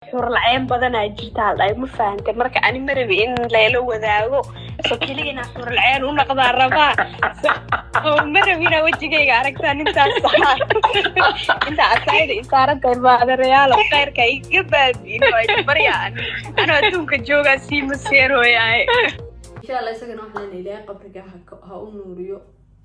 Xurlaceen badanaa jirta haldhahay, ma fahantay? Marka ani ma rabi in layla wadaago, so keliya inaan xurlaceen u noqdaa rabaa. So ma rabi inaa wejigayga aragtaan intaas intaa asayda isaarantahay. Maadarayaalo, khayrka iga baabi'in, waa idin baryaa. Anoo adduunka joogaa sii maseerooyaay. Insha Allah isagana waxaan leenahay Ilaahay qabriga ha u nuuriyo,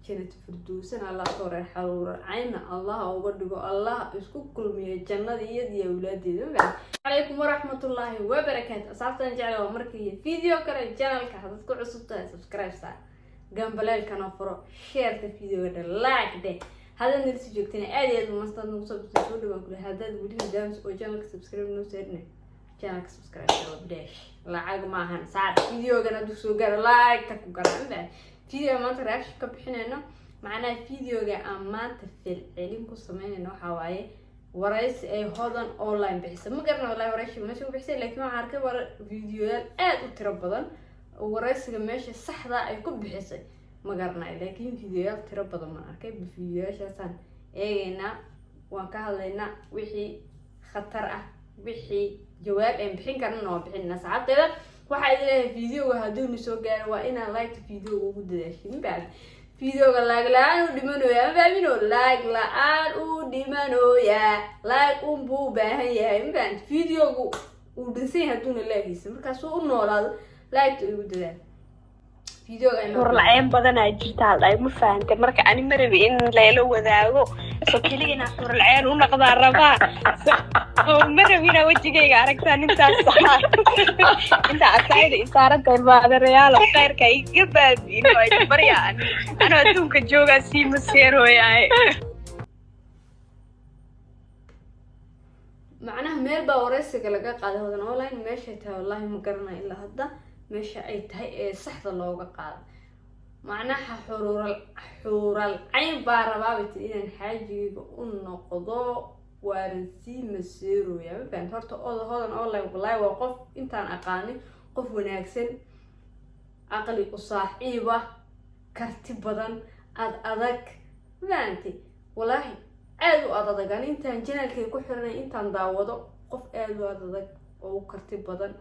Jannat Firdowsana Allah ka wareer, xaruura cayna Allah ha uga dhigo, Allah isku kulmiyo jannada iyada iyo awlaadeeda. Ma calaykum waraxmatullaahi wabarakaatu. Asxaabtan jecla, waa markii video kale. Channelka haddaad ku cusub tahay, subscribe saar, gambaleelkana furo, shareta videoga dhe, like dheh. Haddaad nala sii joogtana, aad iyo aad umastaad nagu soo bitay, soo dhawaan kule. Haddaad weli daamis oo channelka subscribe noo saarina, channelka subscribe waa bilash, lacag maahan. Saar videogan, hadduu soo gaaro like ta ku gara. Ma video maanta reaction ka bixinayno, macnaha videoga aan maanta falcelin ku sameynayno, waxaa waaye waraysi ay Hodan Online bixisay. Ma garana wallahi waraysiga meesha ku bixisay, laakiin waxaan arkay war videoyaal aad u tiro badan oo waraysiga meesha saxda ay ku bixisay ma garanayo, laakiin videoyaal tiro badan baan arkay. Videoyaashaasaan eegaynaa, waan ka hadlaynaa wixii khatar ah, wixii jawaab aan bixin karnana waan bixinayna. Asxaabteeda, waxaa idin leeyahay, videoga hadduuna soo gaaro waa inaan like videoga ugu dadaashin. Bacdi videoga like la-aan u dhimanooyaa, ma fahmino? Like la-aan u dhimanooyaa, like unbuu u baahan yahay, ma fahamti? Videogu uu dhinsan yahay hadduuna like-giisa, markaasuu u noolaado like-ta ugu dadaal videoga Xurlaceen badanaa jirta haldhahay, ma fahantay? Marka ani ma rabi in layla wadaago, so keliya inaan xurlaceen u noqdaa rabaa. So ma rabi inaa wejigayga aragtaan intaas intaa asayda isaarantahay. Maadarayaalo, khayrka iga baabi'in, waa idin baryaa. Anoo adduunka joogaa sii maseerooyaay. Macnaha meel baa wareysiga laga qaaday Hodan Online. Meeshay tahay wallahi ma garanayo ilaa hadda meesha ay tahay ee saxda looga qaado. Macnaha xuruural xuural cayn baa rabaa bay tiri inaan xaajigayga u noqdo, waanan sii maseerooya. Ma fahamta? Horta oda Hodan Online wallahi waa qof intaan aqaanin qof wanaagsan, aqli u saaxiiba, karti badan, ad adag. Ma fahamtay? Wallaahi aada u ad adag. Ani intaan channelkay ku xiranay, intaan daawado, qof aada u ad adag oo u karti badan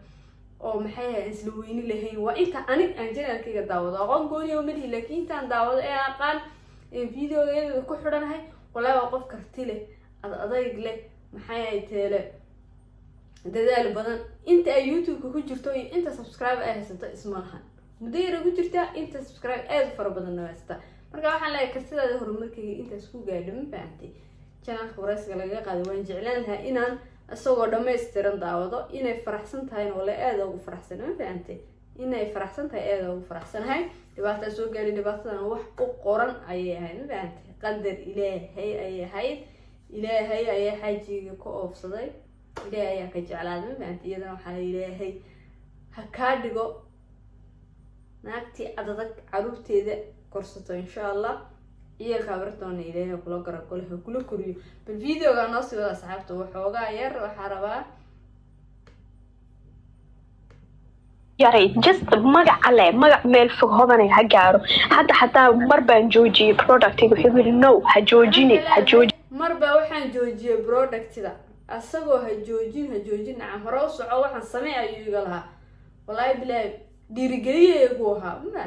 oo maxay ahayd isla weyni lahayn waa inta anig aan channelkayga daawado. Aqoon gooniya malihi, laakiin intaan daawado ee aqaan videogeeda ku xidhanahay, wallahi waa qof karti leh, ad adayg leh, maxay ahayd teele, dadaal badan. Inta ay YouTube-ka ku jirto iyo inta subscribe ay haysato isma lahan. Muddo yara ku jirtaa, inta subscribe aada u fara badanna haysataa. Marka waxaan leeyahay kartidaada horumarkayga intaas ku gaadho. Ma fahamtay? Channelka waraysiga lagaga qaaday waan jeclaan lahaa inaan isagoo dhammaystiran daawado. Inay faraxsan tahayna wala aada ugu faraxsan. Ma fahamtay? Inay faraxsan tahay aada ugu faraxsanahay. Dhibaataa soo gaadhay, dhibaatadan wax u qoran ayay ahayd. Ma fahamtay? Qadar Ilaahay ayay ahayd. Ilaahay ayaa xaajiga ka oofsaday, Ilaahay ayaa ka jeclaaday. Ma fahamtay? Iyadana waxaa Ilaahay ha kaa dhigo naagtii adadag caruurteeda korsato, insha Allah. Ciyaalka habartoona Ilaahay ha kula garab galo, ha kula koriyo. Bal videoga noo sii wada, asxaabta. Waxoogaa yar waxaa rabaa Yaray, just magaca le, magac meel fog Hodanay ha gaaro. Hadda xataa mar baan joojiyey productiga, wuxuu yidhi, "No, ha joojinin, ha joojinin." Marba waxaan joojiyey productida, asagoo "Ha joojin, ha joojin, nacam, hore u soco, waxaan samey" ayuu iga lahaa. Wallaahi bilaahi dhiirigeliyaygu ahaa ma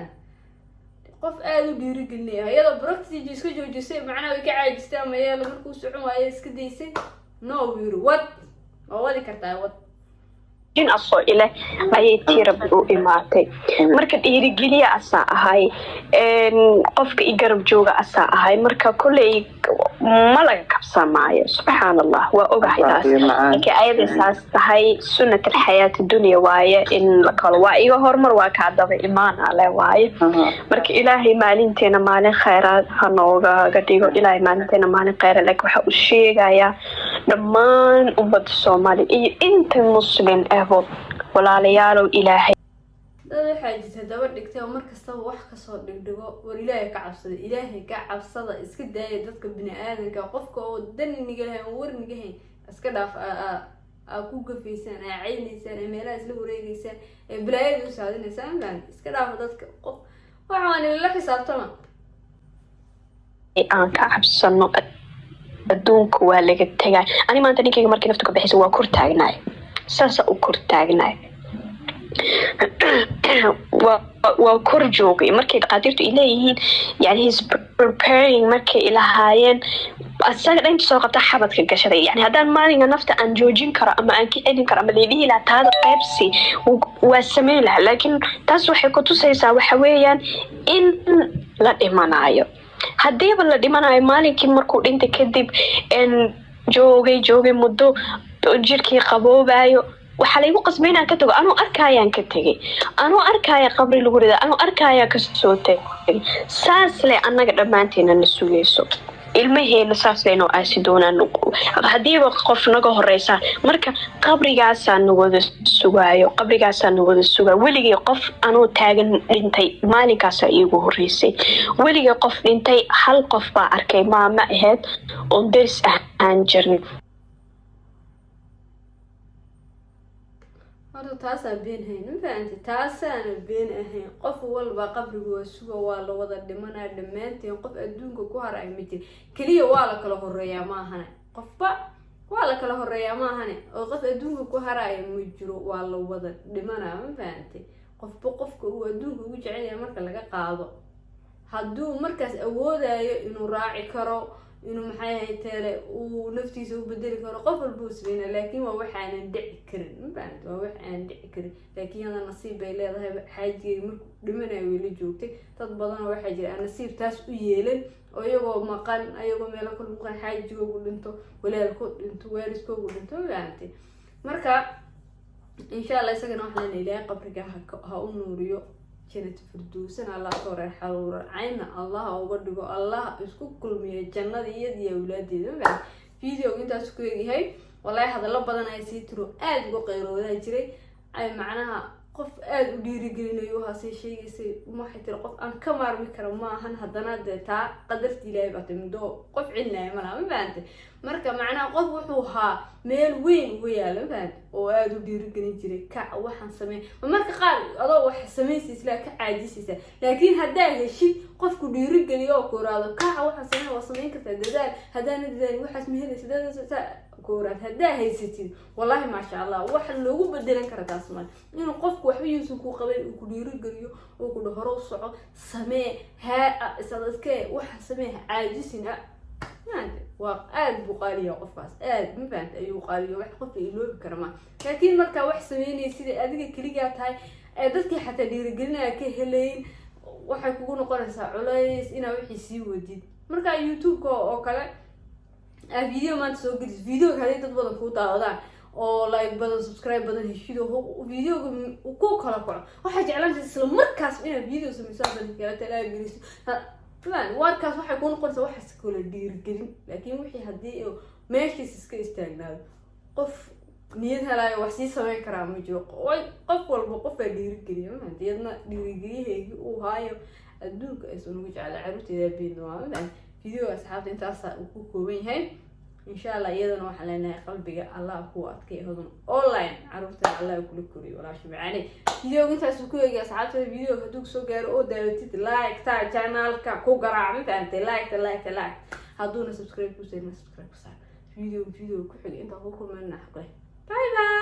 qof aada u dhiirigelinaya. Iyadoo productigi iska joojisay, macnaha way ka caajistay ama yeelo markuu socon waayo iska daysay. "No," buu yiri, "wad, waa wadi kartaa, wad." Jin asoo ile ayay tii Rabbi u imaatay. Marka dhiirigeliya asaa ahay, qofka i garab jooga asaa ahay. Marka kolley ma laga kabsamaayo, subxaan Allah, waa ogahay taas. Laakiin ayada saas tahay, sunnat alxayaati dunya waaye in la kalo. Waa iga horumar, waa kaa daba imaana le waaye. Marka Ilaahay maalinteena maalin khayraad ha noogaga dhigo, Ilaahay maalinteena maalin khayraad. Laakiin waxa uu sheegayaa dhammaan ummadda Soomaaliya iyo inta Muslim ahbo, walaalayaalow, Ilaahay Dad waxaa jirta daba dhigtay oo mar kastaba wax kasoo dhigdhigo. War Ilaahay ka cabsada, Ilaahay ka cabsada, iska daaya dadka bini aadanka. Qofka oo dan niga lahayn oo war niga hayn iska dhaaf. Aa ku gafaysaan, aa caynaysaan, ee meelaha isla wareegeysaan, ee balaayada u saadinaysaan, maan iska dhaafa dadka. Qof waxaan ilala xisaabtama. Aan ka cabsano, adduunka waa laga tegaa. Ani maanta ninkayga markii naftu ka bixisa waa kor taagnaay. Saasa u kor taagnay, waa kor joogay markay dhaqaatiirtu ay leeyihiin, yani he's preparing, markay ilahaayeen asaga dhanka soo qabta xabadka gashaday. Yani haddaan maalinka nafta aan joojin karo ama aan ka celin karo ama laydhihi lahaa taada qaybsi, waa sameyn lahaa. Laakiin taas waxay kutusaysaa waxa weeyaan in la dhimanayo. Haddiiba la dhimanayo, maalinkii markuu dhintay kadib joogay joogay muddo, jirkii qaboobayo, waxaa laygu qasbay inaan ka tago. Anuu arkaayaan ka tegay, anuu arkaaya qabri lagu rida, anuu arkaaya kasoo tegay. Saas le annaga dhammaanteena na sugayso, ilmaheena saas laynoo aasi doonaan haddiiba qof naga horeysa. Marka qabrigaasaa na wada sugaayo, qabrigaasaa na wada sugaayo. Weligay qof anuu taagan dhintay maalinkaasaa iigu horeysay. Weligay qof dhintay hal qof baa arkay, maamo ahayd oon deris ahaan jirnay. Horta taasaa been hayn, ma fahamti? Taasaana been ahayn. Qof walba qabrigu waa suga, waa la wada dhimanaa dhammaanteen. Qof adduunka ku haray ma jira. Keliya waa la kala horeeyaa maahane, qofba waa la kala horeeyaa maahane, oo qof adduunka ku haraya ma jiro. Waa la wada dhimanaa, ma fahamti? Qofba qofka uu adduunka ugu jecel yahay marka laga qaado, hadduu markaas awoodayo inuu raaci karo, inuu maxay ahayd teele uu naftiisa u bedeli karo, qof walba uu sameynaa. Laakiin waa waxaanan dhici karin, ma fahamti? Waa wax aan dhici karin. Laakiin yada nasiib bay leedahay. Xaajigeedi markuu dhimanayo way la joogtay. Dad badan oo waxaa jira aan nasiib taas u yeelan, oo iyagoo maqan, ayagoo meelo kala maqan, xaajigoogu dhinto, walaalku dhinto, waaliskoogu dhinto, ma fahamti? Marka insha Allah isagana waxaan leenahay Ilaahay qabriga ha u nuuriyo, Jannat Firdowsana Allah ka wareer, xaruura cayna Allah uga dhigo, Allah isku kulmiyo jannada iyadiyo awlaadeeda. Ma fahamti? Videoga intaas ku egyahay. Wallaahi hadallo badan ay sii tiro, aada uga qayroodaa jiray. Ay macnaha qof aada u dhiirigelinayo haasay sheegaysay. Waxay tiri qof aan ka maarmi karo ma ahan. Haddana dee taa qadarta Ilaahay baa timid oo qof celinaya malaha, ma fahantay? Marka macnaha qof wuxuu ahaa meel weyn uga yaala, ma fahantay, oo aada u dhiirigelin jiray. Kac, waxaan sameyn. Marka qaar adoo wax samaysaysa islaa ka caajisaysa, laakiin haddaa heshid qofku dhiirigeliyo oo ku iraado kaca, waxaan sameyn, waa samayn kartaa, dadaal, haddaana dadaalin waxaas ma helaysa, ku iraad haddaa haysatid, wallahi maasha Allah, wax loogu bedelan kara taas male. Inuu qofku waxba yuusan ku qabayn uu ku dhiirigeliyo oo ku dhaho hore u soco, samee, haa, isadadkee, waxaan samee, ha caajisin. Maanta waa aada buu qaaliya qofkaas, aad, ma fahanta, ayuu qaaliyo, wax qofka iloobi kara ma. Laakiin markaa wax sameynaya sida adiga keligaa tahay ee dadkii xataa dhiirigelinaya ka helayn, waxay kugu noqonaysaa culays inaa wixii sii wadid. Marka YouTube-ka oo kale aa video maanta soo gelis, videoga hadday dad badan kuu daawadaan oo like badan, subscribe badan heshido, videoga ku kala kaco, waxay jeclaanaysa isla markaas inaad video sameyso, haddana kala talaa geliso. Warkaas waxay kuu noqonaysaa waxaas kula dhiirigelin. Laakiin wixii haddii meeshiis iska istaagnaado, qof niyad helaayo wax sii sameyn karaa ma jiro. Qof walba qofaa dhiirigeliya, ma iyadna dhiirigeliyaheygii uu haayo adduunka aysan ugu jecla caruurteeda been waa. Ma videoga asxaabta intaasaa uu ku kooban yahay. Insha Allah iyadana waxaan leenahay qalbiga Allah ku adkay, Hodan Online, caruurtana Allah kula koriyo, walaasha macaane. Videoga intaasuu ku eegay asxaabtada. Videoga hadduu kusoo gaaro oo daawatid, like ta channelka ku garaac, ma fahantay? Like ta, like ta, like. Hadduuna subscribe ku saarna, subscribe ku saar. Video ku xigay intaan ku kulmayna, xaqle, bye bye.